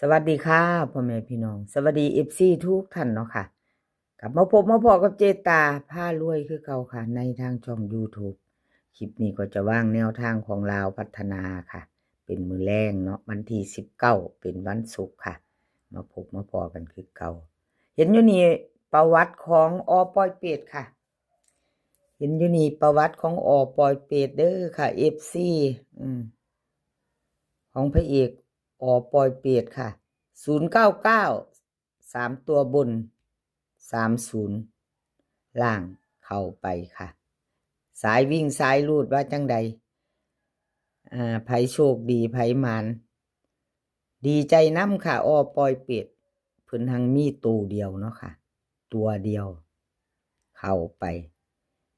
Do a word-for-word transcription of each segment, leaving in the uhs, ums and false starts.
สวัสดีค่ะ พ่อแม่พี่น้อง สวัสดี เอฟซี ทุกท่านเนาะค่ะ กลับมาพบมาพ้อกับเจตาพารวยคือเก่าค่ะ ในทางช่อง YouTube คลิปนี้ก็จะวางแนวทางของลาวพัฒนาค่ะ เป็นมื้อแลงเนาะ วันที่สิบเก้า เป็นวันศุกร์ค่ะ มาพบมาพ้อกันคือเก่า เห็นอยู่นี่ประวัติของอ.ปอยเปตค่ะ เห็นอยู่นี่ประวัติของอ.ปอยเปตเด้อค่ะ เอฟซี อืม ของพระเอก อ.ปอยเปตค่ะ ศูนย์เก้าเก้า สามตัวบน สามศูนย์ ล่างเข้าไปค่ะ สายวิ่งสายรูดว่าจังใด อ่า ไผโชคดี ไผหมาน ดีใจนำค่ะ อ.ปอยเปต เพิ่นหังมีตัวเดียวเนาะค่ะ ตัวเดียว เข้าไป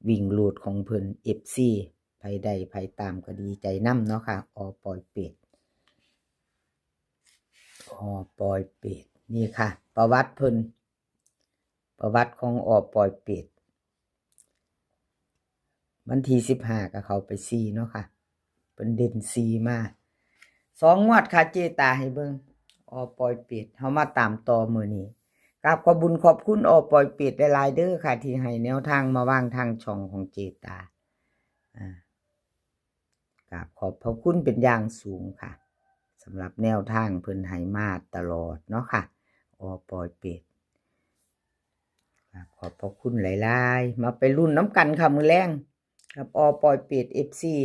วิ่งรูดของเพิ่น เอฟซี ไผได้ไผตามก็ดีใจนำเนาะค่ะ อ.ปอยเปต อ.ปอยเปต นี่ค่ะ ประวัติเพิ่น ประวัติของ อ.ปอยเปต วันที่สิบห้าก็เข้าไปสี่เนาะค่ะ เพิ่นเด่นสี่มา สองงวดค่ะ เจตาให้เบิ่ง อ.ปอยเปต เฮามาตามต่อมื้อนี้ กราบขอบบุญขอบคุณ อ.ปอยเปต หลายๆเด้อค่ะ ที่ให้แนวทางมาวางทางช่องของเจตา อ่า กราบขอบพระคุณเป็นอย่างสูงค่ะ สำหรับแนวทางเพิ่นให้มาตลอดเนาะค่ะ อ.ปอยเปต กราบขอบพระคุณหลายๆ มาไปลุ้นนำกันค่ะ มื้อแลง กับ อ.ปอยเปต เอฟซี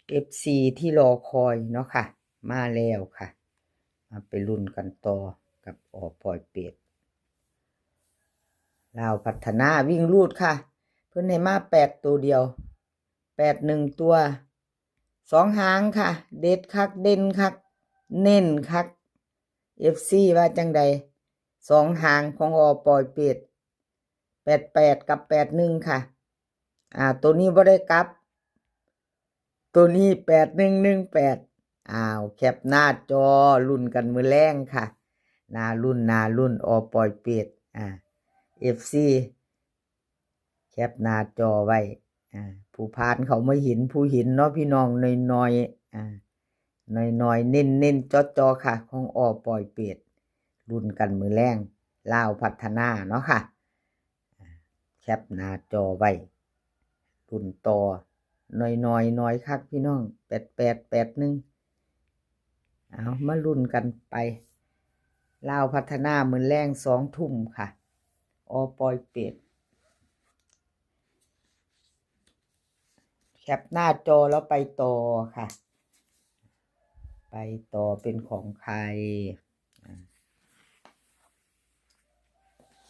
เอฟซี ที่รอคอยเนาะค่ะ มาแล้วค่ะ มาไปลุ้นกันต่อกับ อ.ปอยเปต ลาวพัฒนาวิ่งรูดค่ะ เพิ่นให้มาแปดตัวเดียว แปดหนึ่งตัว สองหางค่ะ เด็ดคัก เด่นคัก เน้นคัก เอฟซี ว่าจังใด สองหางของ อ.ปอยเปต แปดแปด กับ แปดหนึ่ง ค่ะ อ่า ตัวนี้บ่ได้กลับ ตัวนี้ แปดหนึ่งหนึ่งแปด อ้าว แคปหน้าจอลุ้นกันมื้อแลงค่ะ น่าลุ้น น่าลุ้น อ.ปอยเปต อ่า เอฟซี แคปหน้าจอไว้ อ่า ผู้ผ่านเขามาเห็น ผู้เห็นเนาะพี่น้อง น้อยๆ อ่า น้อยๆ เน้นๆ จ่อๆ ค่ะ ของ อ.ปอยเปต ลุ้นกันมื้อแลง ลาวพัฒนาเนาะค่ะ อ่า แคปหน้าจอไว้ ลุ้นต่อ น้อยๆ น้อยคักพี่น้อง แปดแปด แปดหนึ่ง เอามาลุ้นกันไป ลาวพัฒนามื้อแลงสองทุ่มค่ะ อ.ปอยเปต แคปหน้าจอแล้วไปต่อค่ะ ไปต่อเป็นของใคร อ่า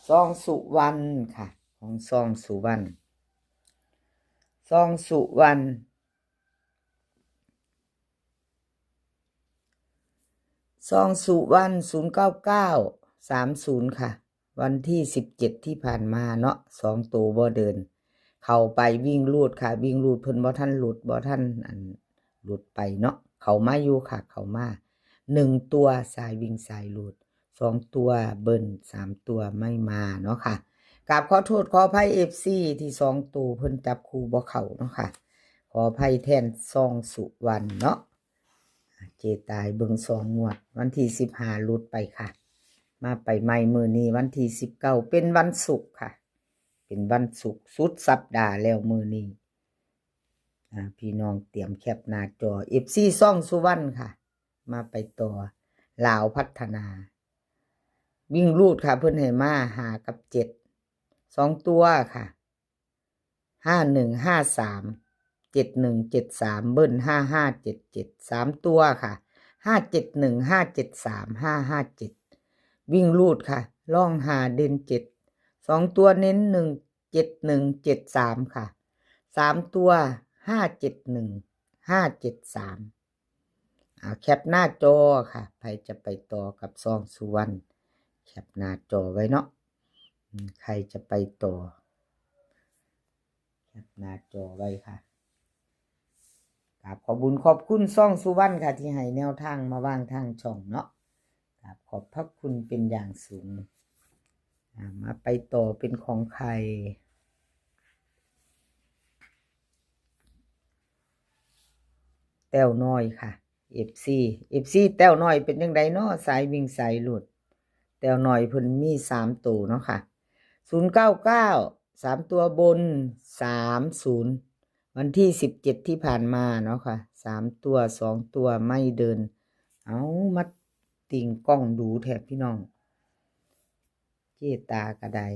ซองสุวรรณค่ะ ของซองสุวรรณ ซองสุวรรณ ซองสุวรรณ ศูนย์เก้าเก้า สามศูนย์ ค่ะ วันที่สิบเจ็ดที่ผ่านมาเนาะ สองตัวบ่เดิน เข้าไปวิ่งรูดค่ะ วิ่งรูดเพิ่นบ่ทันหลุด บ่ทันอันหลุดไปเนาะ เข้ามาอยู่ค่ะ เข้ามา หนึ่งตัวสายวิ่งสายรูด สองตัวเบิ้ล สามตัวไม่มาเนาะค่ะ กราบขอโทษขออภัย เอฟซี ที่สองตัวเพิ่นจับคู่บ่เข้าเนาะค่ะ ขออภัยแทนซองสุวรรณเนาะ เจตาให้เบิ่งสองงวด วันที่สิบห้าหลุดไปค่ะ มาไปใหม่มื้อนี้วันที่สิบเก้าเป็นวันศุกร์ค่ะ เป็นวันศุกร์สุดสัปดาห์แล้วมื้อนี้ อ่า พี่น้องเตรียมแคปหน้าจอ เอฟซี ซองสุวรรณค่ะ มาไปต่อ ลาวพัฒนา วิ่งรูดค่ะ เพิ่นให้มาห้ากับเจ็ด สองตัวค่ะ ห้าหนึ่งห้าสาม เจ็ดหนึ่งเจ็ดสาม เบิ้ล ห้าห้าเจ็ดเจ็ด สามตัวค่ะ ห้าเจ็ดหนึ่ง ห้าเจ็ดสาม ห้าห้าเจ็ด วิ่งรูดค่ะ ล่องห้า เด่นเจ็ด สองตัวเน้นหนึ่ง เจ็ดหนึ่งเจ็ดสาม ค่ะ สามตัว ห้าเจ็ดหนึ่ง ห้าเจ็ดสาม เอาแคปหน้าจอค่ะ ใครจะไปต่อกับซองสุวรรณ แคปหน้าจอไว้เนาะ อืม ใครจะไปต่อ แคปหน้าจอไว้ค่ะ กราบขอบบุญขอบคุณซองสุวรรณค่ะ ที่ให้แนวทางมาวางทางช่องเนาะ กราบขอบพระคุณเป็นอย่างสูง อ่า มาไปต่อเป็นของใคร แต้วน้อยค่ะ เอฟซี เอฟซี แต้วน้อยเป็นจั่งใดเนาะ สายวิ่งสายรูด แต้วน้อยเพิ่นมีสามตัวเนาะค่ะ ศูนย์เก้าเก้า สามตัวบน สามศูนย์ วันที่สิบเจ็ดที่ผ่านมาเนาะค่ะ สามตัว สองตัวไม่เดิน เอามาติ่งกล้องดูแท้พี่น้อง เจตาก็ได้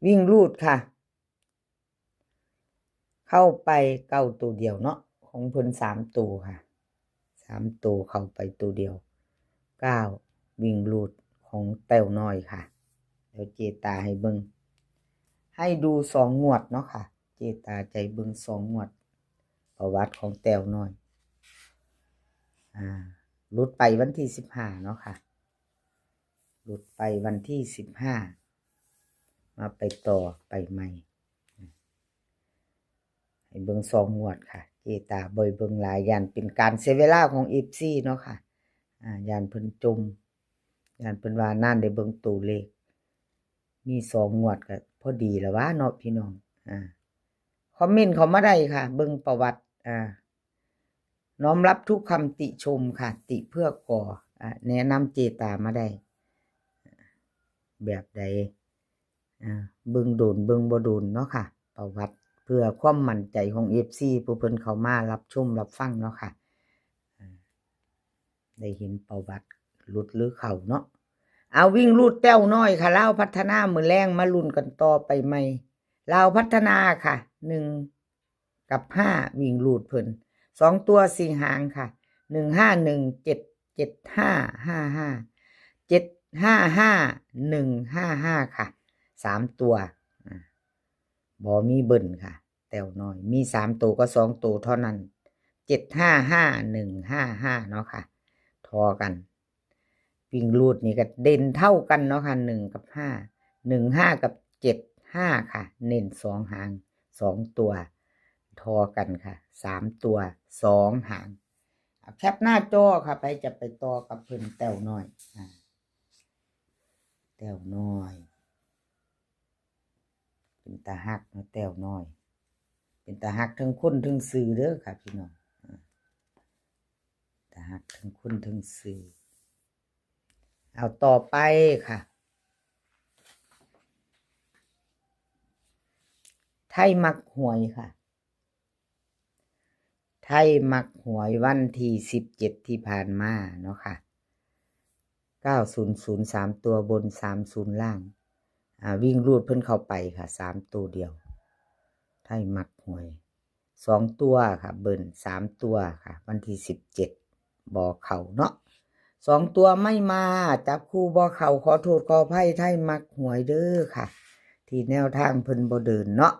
วิ่งรูดค่ะ เข้าไปเก้าตัวเดียวเนาะ ของเพิ่นสามตัวค่ะ สามตัวเข้าไปตัวเดียว เก้า วิ่งรูดของแต้วน้อยค่ะ เดี๋ยวเจตาให้เบิ่ง ให้ดูสองงวดเนาะค่ะ เจตาใจเบิ่งสองงวด ประวัติของแต้วน้อย อ่า หลุดไปวันที่สิบห้าเนาะค่ะ หลุดไปวันที่สิบห้า มาไปต่อไปใหม่ ให้เบิ่งสองงวดค่ะ เจตาบ่อยเบิ่งหลาย ย่านเป็นการเสียเวลาของเอฟซีเนาะค่ะ อ่า ย่านเพิ่นจม ย่านเพิ่นว่านั่นได้เบิ่งตัวเลข มีสองงวดก็พอดีแล้ววะเนาะพี่น้อง อ่า คอมเมนต์เข้ามาได้ค่ะ เบิ่งประวัติ อ่า น้อมรับทุกคำติชมค่ะ ติเพื่อก่อ อ่า แนะนำเจตามาได้ แบบใด อ่า เบิ่งโดน เบิ่งบ่โดนเนาะค่ะ ประวัติ เพื่อความมั่นใจของเอฟซี ผู้เพิ่นเข้ามารับชมรับฟังเนาะค่ะ อ่า ได้เห็นประวัติหลุดหรือเข้าเนาะ เอาวิ่งรูดแต้วน้อยค่ะ ลาวพัฒนามื้อแลงมาลุ้นกันต่อไปใหม่ ลาวพัฒนาค่ะ หนึ่งกับห้า วิ่งรูดเพิ่น สองตัวสี่หางค่ะ หนึ่งห้าหนึ่ง เจ็ดเจ็ดห้า ห้าห้า เจ็ดห้าห้า หนึ่งห้าห้า ค่ะ สามตัว อ่า บ่มีเบิ้ลค่ะ แต้วน้อย มีสามตัวก็สองตัวเท่านั้น เจ็ดห้าห้า หนึ่งห้าห้า เนาะค่ะ ทอกัน วิ่งรูดนี่ก็เด่นเท่ากันเนาะค่ะ หนึ่งกับห้า หนึ่งห้ากับเจ็ดห้าค่ะ เน้นสองหาง สองตัว ทอกันค่ะ สามตัว สองหาง เอาแคปหน้าจอค่ะ ไปจะไปต่อกับเพิ่นแต้วน้อย อ่า แต้วน้อย เป็นตาฮักเนาะแต้วน้อย เป็นตาฮักทั้งคนทั้งซื่อเด้อค่ะพี่น้อง อ่า ตาฮักทั้งคนทั้งซื่อ เอาต่อไปค่ะ ไทยมักหวยค่ะ ไทยมักหวยวันที่สิบเจ็ดที่ผ่านมาเนาะค่ะ เก้าศูนย์ศูนย์ สามตัวบน สามศูนย์ ล่าง อ่า วิ่งรูดเพิ่นเข้าไปค่ะ สามตัวเดียว ไทยมักหวย สองตัวค่ะ เบิ้ล สามตัวค่ะ วันที่สิบเจ็ด บ่เข้าเนาะ สองตัวไม่มา จับคู่บ่เข้า ขอโทษขออภัย ไทยมักหวยเด้อค่ะ ที่แนวทางเพิ่นบ่เดินเนาะ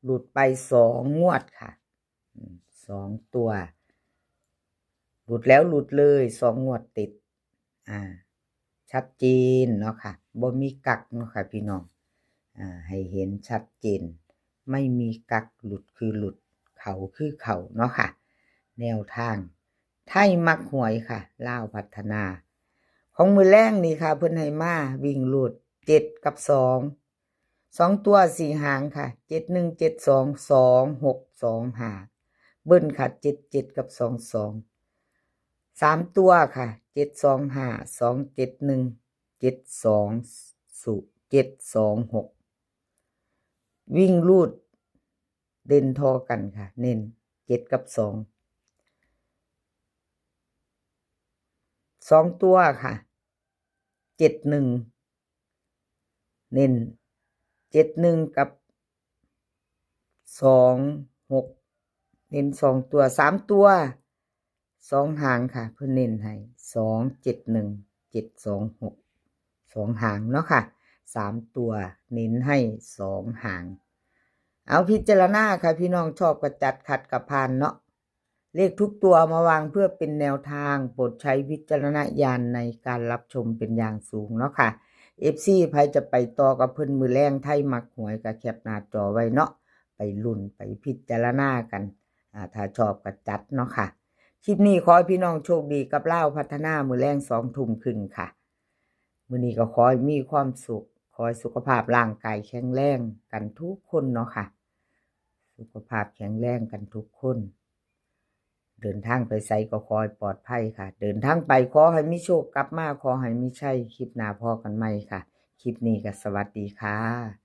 หลุดไปสองงวดค่ะ อืม สองตัว หลุดแล้วหลุดเลย สองงวดติด อ่า ชัดเจนเนาะค่ะ บ่มีกักเนาะค่ะพี่น้อง อ่า ให้เห็นชัดเจน ไม่มีกัก หลุดคือหลุด เข้าคือเข้าเนาะค่ะ แนวทาง ไทยมักหวยค่ะ ลาวพัฒนา ของมื้อแลงนี่ค่ะ เพิ่นให้มาวิ่งรูด เจ็ดกับสอง สองตัวสี่หางค่ะ เจ็ดหนึ่ง เจ็ดสอง สองหก สองห้า เบิ้ลค่ะ เจ็ดเจ็ด กับ สองสอง สามตัวค่ะ เจ็ดสองห้า สองเจ็ดหนึ่ง เจ็ดสอง ศูนย์ เจ็ดสองหก วิ่งรูด เด่นทอกันค่ะ เน้น เจ็ดกับ สอง สองตัวค่ะ เจ็ดหนึ่ง เน้น เจ็ดหนึ่ง กับ สองหก เน้นสองตัว สามตัว สองหางค่ะ เพิ่นเน้นให้ สองเจ็ดหนึ่ง เจ็ดสองหก สองหางเนาะค่ะ สามตัว เน้นให้สองหาง เอาพิจารณาค่ะ พี่น้องชอบก็จัด ขัดก็ผ่านเนาะ เลขทุกตัวมาวางเพื่อเป็นแนวทาง โปรดใช้วิจารณญาณในการรับชมเป็นอย่างสูงเนาะค่ะ เอฟซี ไผจะไปต่อกับเพิ่นมื้อแลง ไทยมักหวยก็แคปหน้าจอไว้เนาะ ไปลุ้นไปพิจารณากัน อ่า ถ้าชอบก็จัดเนาะค่ะ คลิปนี้ขอให้พี่น้องโชคดีกับลาวพัฒนา มื้อแลงสองทุ่มครึ่งค่ะ มื้อนี้ก็ขอให้มีความสุข ขอให้สุขภาพร่างกายแข็งแรงกันทุกคนเนาะค่ะ สุขภาพแข็งแรงกันทุกคน เดินทางไปไสก็ขอให้ปลอดภัยค่ะ เดินทางไปขอให้มีโชค กลับมาขอให้มีชัย คลิปหน้าพ้อกันใหม่ค่ะ คลิปนี้ก็สวัสดีค่ะ